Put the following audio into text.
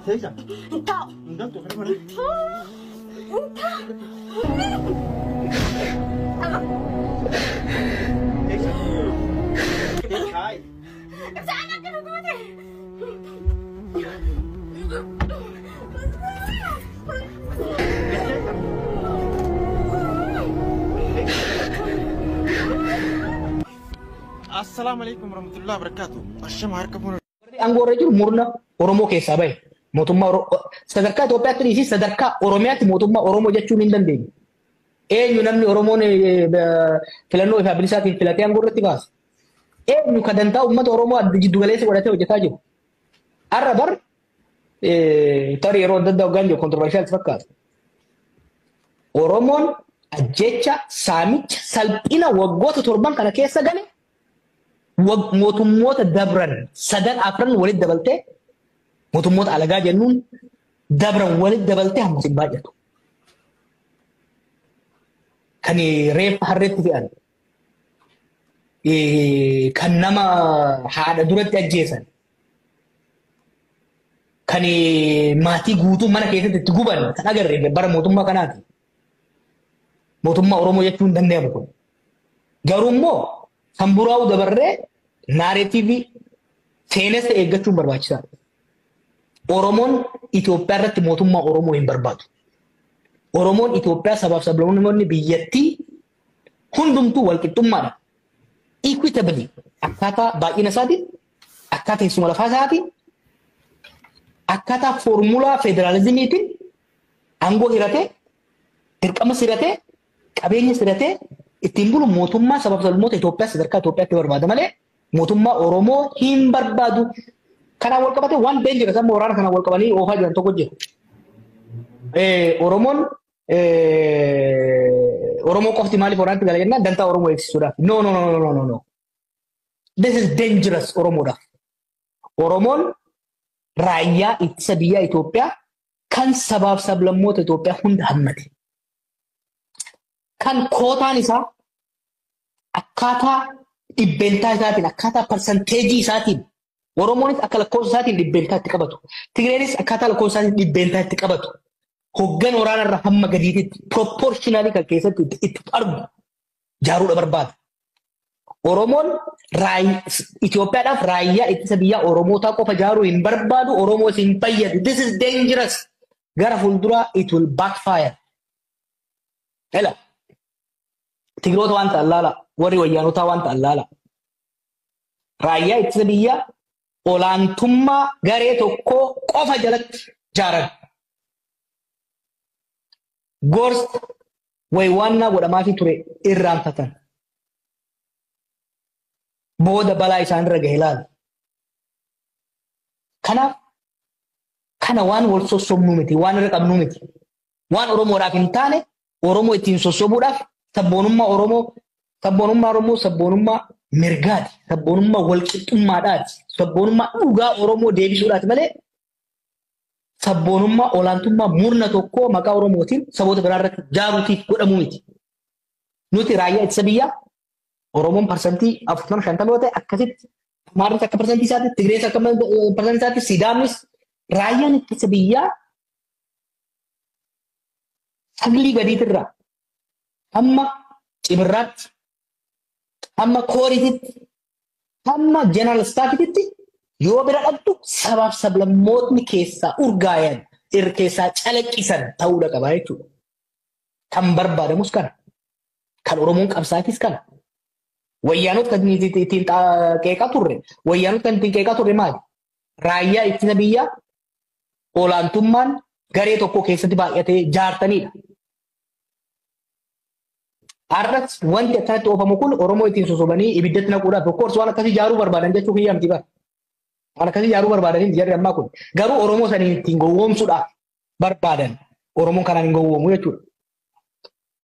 Seisa. Hin taa'u. Hin galtu gara mana. Hin taa'u. Seisa. Hai. Ibsaan akkana goote. Assalaamu alaikum warahmatullahi wabarakatuh. Ashama harka fuuna. Warri aangoo irra jiru murna Oromoo keessaa bahe. Mootummaa sadarkaa Itoophiyaatti dhiisii sadarkaa Oromiyaatti mootummaa Oromoo jechuun hin dandeenye. Eenyu namni Oromoon filannoo ifaa bilisaatiin filatee aangoo irratti baase? Eenyu ka dantaa uummata Oromoo jiddu galeessa godhatee hojjetaa jiru? Har'a bar tarii yeroo adda addaa hoggaan jiru controversial fakkaata. Oromoon ajjecha, saamicha, salphina waggoota 7 kana keessa gale mootummoota dabran sadan afran walitti dabaltee mootummoota alagaa jennuun dabran walitti dabaltee hamma sin baay'atu. Kan reeffa harreetti fe'an, kan nama haadha duratti ajjeesan, kan maatii guutuu mana keessatti itti guban kan agarre bara mootummaa kanaati. Mootummaa Oromoo jechuun hin danda'amu kun. Garuu immoo kan buraa'u dabarree naareetiivii seenessa eeggachuun barbaachisaadha. Oromoon Itoophiyaa irratti mootummaa Oromoo hin barbaadu. Oromoon Itoophiyaa sabaaf sablammoonni biyyattii hundumtuu walqixxummaadha. Equitably akkaataa baay'ina isaatiin, akkaataa teessuma lafaa isaatiin, akkaataa foormulaa federaalizimiitiin aangoo hiratee, dirqama hiratee, qabeenya hiratee ittiin bulu mootummaa sabaaf sablammoota Itoophiyaa sadarkaa Itoophiyaatti barbaada malee mootummaa Oromoo hin barbaadu. Kanaan wal qabatee waan dangerous amma waraana kanaan wal qabanii oofaa jiran tokko jira. Oromoon Oromoo qofti maaliif waraanatti gala jennaan dantaa Oromoo eegsisuudhaaf. No, no, no, no, no, no. This is dangerous Oromoodhaaf. Oromoon raayyaa ittisa biyyaa Itoophiyaa kan sabaaf sablammoota Itoophiyaa hunda hammate. Kan kootaan isaa akkaataa dhibbentaa isaatiin, akkaataa parsanteejii isaatiin, Oromoonis akka lakkoofsa isaatiin dhibbentaa itti qabatu. Tigreenis akkaataa lakkoofsa isaatiin dhibbentaa itti qabatu. Hoggan waraana irraa hamma gadiititti proportionally kan keessatti itti argu jaaruudha barbaada. Oromoon Itoophiyaadhaaf raayyaa ittisa biyyaa Oromootaa qofa jaaruu hin barbaadu. Oromoos hin fayyadu. This is dangerous. Gara fuulduraa it will backfire. Ela. Tigiroota waan ta'an laala. Warri wayyaanotaa waan ta'an laala. Raayyaa ittisa biyyaa olaantummaa garee tokkoo qofa jalatti jaaran. Gorsa waywaannaa godhamaafii ture irraanfatan. Booda balaa isaanirra gahe laala. Kanaaf kana waan wal sossobnuu miti, waan irra qabnuu miti. Waan Oromoodhaaf hin taane Oromoo ittiin sossobuudhaaf sabboonummaa Oromoo, sabboonummaa Oromoo sabboonummaa mirgaati, sabboonummaa walqixxummaadhaati, sabboonummaa dhugaa Oromoo deebisuudhaati malee sabboonummaa olaantummaa murna tokkoo maqaa Oromootiin saboota biraa irratti jaaruutiif godhamuu miti. Nuti raayyaa ittisa biyyaa Oromoon parsantii 40-50 yoo ta'e akkasitti Amaarris akka parsantii isaatti, Tigrees akka parsantii isaatti, Sidaamis raayyaan ittisa biyyaa saglii gadiitirraa hamma cibirraatti, hamma kooriititti, hamma jeneraal staafiitti yoo bira dhabdu sabaaf sablammootni keessaa urgaayan irra keessaa calaqqisan ta'uudha qaba jechuudha. Kan barbaadamus kana. Kan Oromoon qabsaafis kana. Wayyaanota kan ittiin qeeqaa turre, wayyaanota kan ittiin qeeqaa turre maali? Raayyaa ittisa biyyaa olaantummaan garee tokko keessatti baay'atee jaartanidha. Har'as wanti akkanatti oofamu kun Oromoo ittiin sosobanii ibiddatti naquudhaaf of course waan akkasii jaaruu barbaadan jechuu kiyyaa miti bara. Waan akkasii jaaruu barbaadanii jarri ammaa kun. Garuu Oromoo saniin ittiin gowwoomsuudhaaf barbaadan. Oromoon kanaan hin gowwoomu jechuudha.